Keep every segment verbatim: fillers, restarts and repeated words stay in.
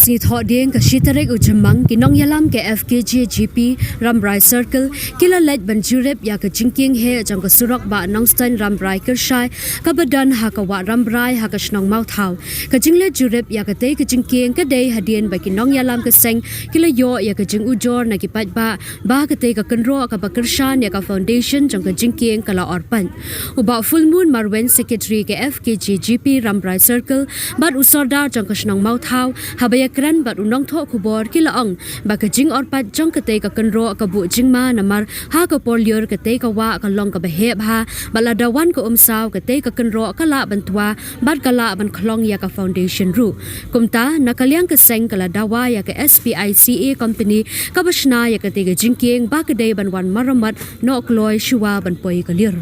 Sngi Thohdieng ka shi tarik u Jymmang, ki nongïalam ka F K J G P Rambrai Circle ki la leit ban jurip ïa ka jingkieng heh jong ka surok Bah Nongstoiñ Rambrai Kyrshai kaba don ha ka Wah Rambrai ha ka shnong Mawthaw. Ka jingleit jurip ïa katei ka jingkieng ka dei hadien ba ki nongïalam ka seng ki la ïoh ïa ka jingujor na ki paidbah ba katei ka kynroh kaba kyrshan ïa ka foundation jong ka jingkieng ka la orpait. U Bah Fullmoon Marwein, Secretary ka F K J G P Rambrai Circle bad u Sordar jong ka shnong Mawthaw, haba ïakren bad u nongthoh khubor, ki la ong ba ka jingorpait jong katei ka kynroh ka buh jingma namar ha ka por lyiur katei ka wah ka long kaba heh bha, bad lada wan ka umsaw katei ka kynroh ka lah ban twa bad ka lah ban khlong ïa ka foundation ruh. Kumta, na ka liang ka seng ka la dawa ïa ka S P I C A company kaba shna ïa katei ka jingkieng ba ka dei ban wan maramot noh kloi shuwa ban poi ka lyiur.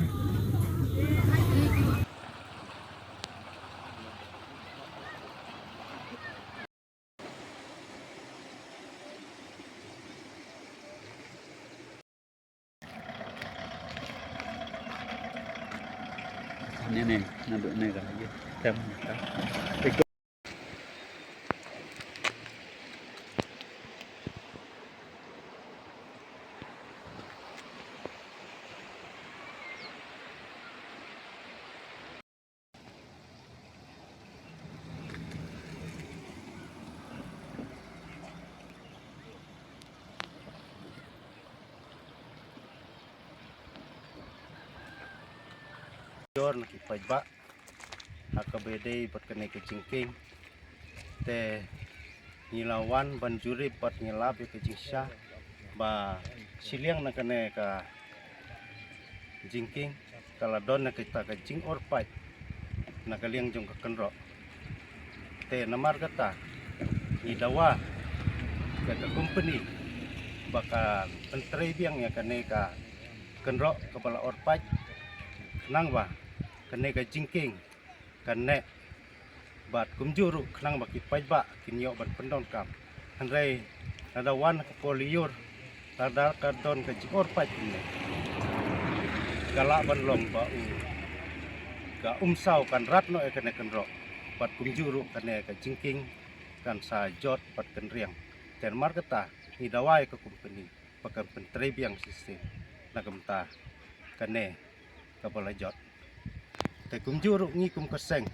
Jor na ki paidbah ha kaba ïadei bad kane ka jingkieng. Te ngi la wan ban jurip bad ngi lap ïa ka jingshisha ba shiliang na kane ka jingkieng ka la don na kita ka jingorpait na ka liang jong ka kynroh. Te namar kata ngi dawa ïa ka company ba kan pyntrei biang ïa kane ka kynroh kaba la orpait, khnang ba kane ka jingkieng kan neh bad kumjuh ruh khnang ba ki paidbah kin ïoh ban pyndonkam. Hynrei lada wan ka por lyiur, lada ka don ka jingorpait kumne, ka lah ban long ba u, ka umsaw kan rat noh ïa kane kynroh bad kumjuh ruh kane ka jingkieng kan sa jot bad kynriang. Te namar kata ngi dawa ïa ka company ba kan pyntrei biang shisien na ka bynta kane kaba la jot. Te kumjuh ruh ngi kum ka seng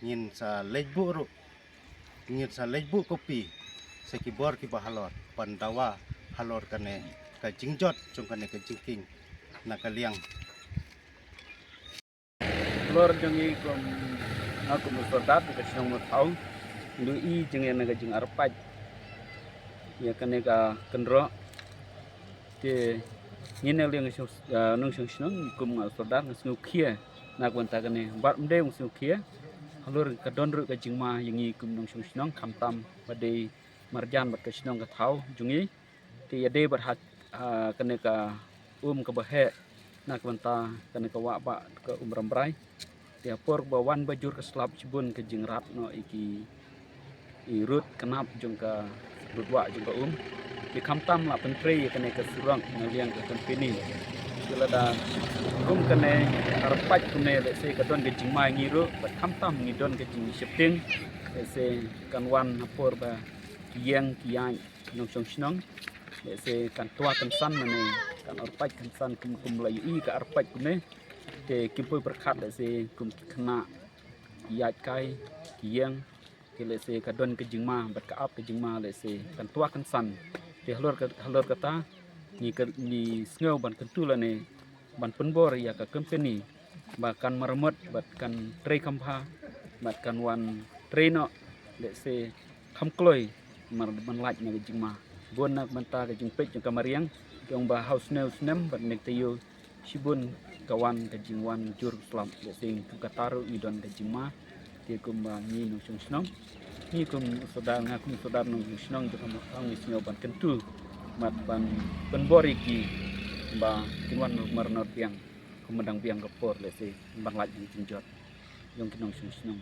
ngin sa leit buh ruh, ngin sa leit buh copy sha ki bor kiba halor ban dawa halor kane ka jingjot jong kane ka jingkieng na ka liang. Halor jong ngi kum, nga kum u Sordar ka shnong Mawthaw, ngi ïohi jingeh na ka jingarpait ïa kane ka kynroh. Te ngi na liang, ah, nongshong shnong, kum nga u Sordar nga sngewkhia na ka bynta kane. Bad ym dei u sngewkhia, halor ka don ruh ka jingma ïa ngi kum nongshong shnong, khamtam ba dei marjan bad ka shnong ka thaw jong ngi. Te ïadei bad ha, ah, kane ka um kaba heh na ka bynta kane ka wah bah ka Um Rambrai. Te ha por ba wan ba jur ka slap shibun ka jingrat noh ïa ki, i rud khnap jong ka rud wah jong ka um. Te khamtam la pyntrei ïa kane ka surok na liang ka company. Te lada kum kane arpait kumne, lehse ka don ka jingma ïa ngi ruh, bad khamtam ngi don ka jingsheptieng, lehse kan wan ha por ba ki ïeng ki ïaid nongshong shnong, lehse kan twa kan san, mane kan arpait kan san, kum, kum la ïohi ka arpait kumne. Te kim poi pyrkhat lehse kum ki khynnah ki ïaid kai, ki ïeng, te lehse ka don ka jingma bad ka ap ka jingma, lehse kan twa kan san. Te halor ka, halor kata ngi ka, ngi sngew ban kyntu lane ban pynbor ïa ka company ba kan maramot bad kan trei kham bha bad kan wan trei noh, lehse kham kloi, mar ban lait na ka jingma. Bun na ka bynta ka jingpeit jong ka mariang, jong ba ha u snem u snem bad ne ka taïew shibun ka wan ka jingwan jur slap, lehse kum kata ruh ngi don ka jingma. Te kumba ngi nongshong shnong, ngi kum u Sordar, nga kum u Sordar nongshong shnong jong ka Mawthaw, ngi sngew ban kyntu bad ban pynbor ïa ki ba kin wan maramot biang, kum dang biang ka por, lehse ban lait na ka jingjot jong ki nongshong shnong.